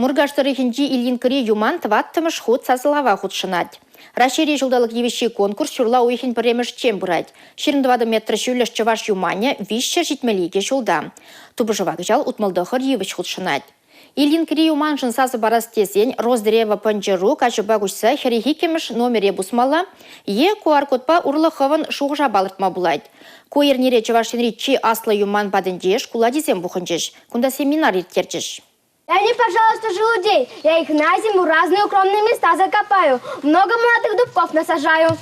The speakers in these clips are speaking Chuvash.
Муркаш тӑрӑхӗнчи Ильинкӑри Юман тӑваттӑмӗш хут сасӑлава хутшӑнать. Раҫҫейри ҫулталӑк йывӑҫҫи конкурс ҫурла уйӑхӗн пӗрремӗшчен пырать. 24 метр ҫӳллӗш чӑваш юманӗ 372 ҫулта. Тупӑшӑва кӑҫал 69 йывӑҫ хутшӑнать. Ильинкӑри юманшӑн сасӑ парас тесен Роздрево пӑнчӑру каҫӑпа куҫса 42-мӗш номере пусмалла е QR-кодпа урлӑ хӑвӑн шухӑша палӑртма пулать. Ку эрнере Чӑваш Енри чи аслӑ юман патӗнче шкул ачисем пухӑнчӗҫ. Кунта семинар ирттерчӗҫ. Дай мне, пожалуйста, желудей. Я их на зиму разные укромные места закопаю. Много молодых дубков насажаю.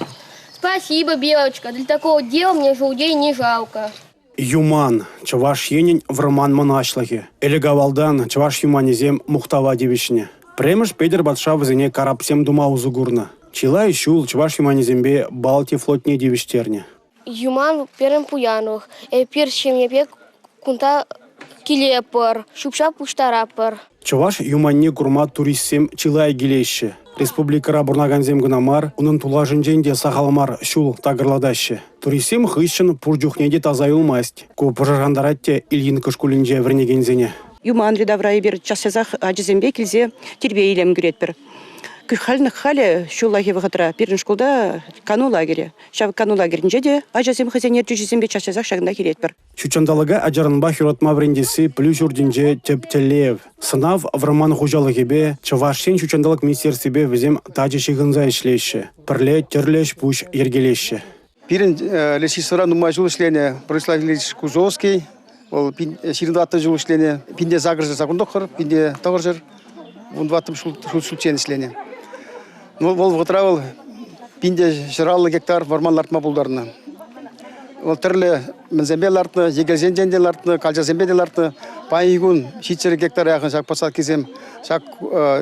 Спасибо, Белочка. Для такого дела мне желудей не жалко. Юман – Чӑваш Енӗн вӑрман мӑнаҫлӑхӗ. Ӗлӗк-авалтан чӑваш юманӗсем мухтава тивӗҫнӗ. Пӗрремӗш Петӗр патша вӗсене карапсем тума усӑ курнӑ. Чылай ҫул чӑваш юманӗсемпе Балти флотне тивӗҫтернӗ. Юман пирӗн пуянлӑх. Эпир ҫемьепе кунта килетпӗр, ҫӳп-ҫап пуҫтаратпӑр. Чӑваш юманне курма туристсем чылай килеҫҫӗ. Республикӑра пурӑнакансем кӑна мар, унӑн тулашӗнчен те сахал мар ҫул такӑрлатаҫҫӗ. Туристсем хыҫҫӑн пур чухне те таса юлмасть. Ку пӑшӑрхантарать те Ильинка шкулӗнче вӗренекенсене. Юманри тавра эпир час-часах ачасемпе килсе тирпей-илем кӳретпӗр. Халӗ ҫуллахи вӑхӑтра пирӗн шкулта кану лагерӗ. Ҫав кану лагерӗнче те ачасем хӑйсен ертӳҫисемпе час-часах ҫакӑнта килетпӗр. Ҫутҫанталӑка ачаранпах юратма вӗрентесси пӗлӳ ҫуртӗнче тӗп тӗллев. Сӑнав вӑрман хуҫалӑхӗпе, Чӑваш Ен ҫутҫанталӑк министерствипе вӗсем тачӑ ҫыхӑнса ӗҫлеҫҫӗ, пӗрле тӗрлӗ ӗҫ-пуҫ йӗркелеҫҫӗ. Пирӗн лесництвӑра нумай ҫул ӗҫленӗ Борислав Ильич Кузовский, вӑл 24 ҫул ӗҫленӗ, 1889, 1914 ҫулччен ӗҫленӗ. Ну, вӑл вӑхӑтра вӑл 1150 гектар вӑрман лартма пултарнӑ. Вӑл тӗрлӗ мӗнсемпе лартнӑ, йӗкелсенчен те лартнӑ, калчасемпе те лартнӑ. Паянхи кун 700 гектар яхӑн ҫак посадкисем, ҫак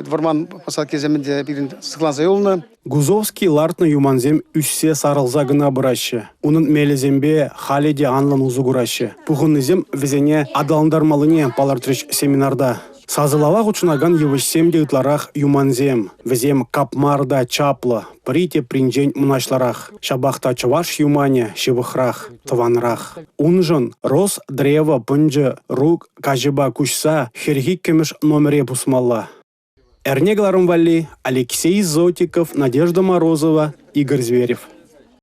вӑрман посадкисем ӗнтӗ пирӗн сыхланса юлнӑ. Гузовский лартнӑ юмансем ӳссе сарӑлса кӑна пыраҫҫӗ. Унӑн мелӗсемпе халӗ те анлӑн усӑ кураҫҫӗ. Пухӑннисем вӗсене аталантармаллине палӑртрӗҫ семинарта. Сасӑлава хутшӑнакан йывӑҫсем те ытларах юмансем. Вӗсем капмар та чаплӑ, пӗри тепринчен мӑнаҫлӑрах. Ҫапах та чӑваш юманӗ ҫывӑхрах, тӑванрах. Уншӑн Росдрево пӑнчӑ рук каҫӑпа куҫса 42-мӗш номере пусмалла. Эрне кӑларӑм валли Алексей Зотиков, Надежда Морозова, Игорь Зверев.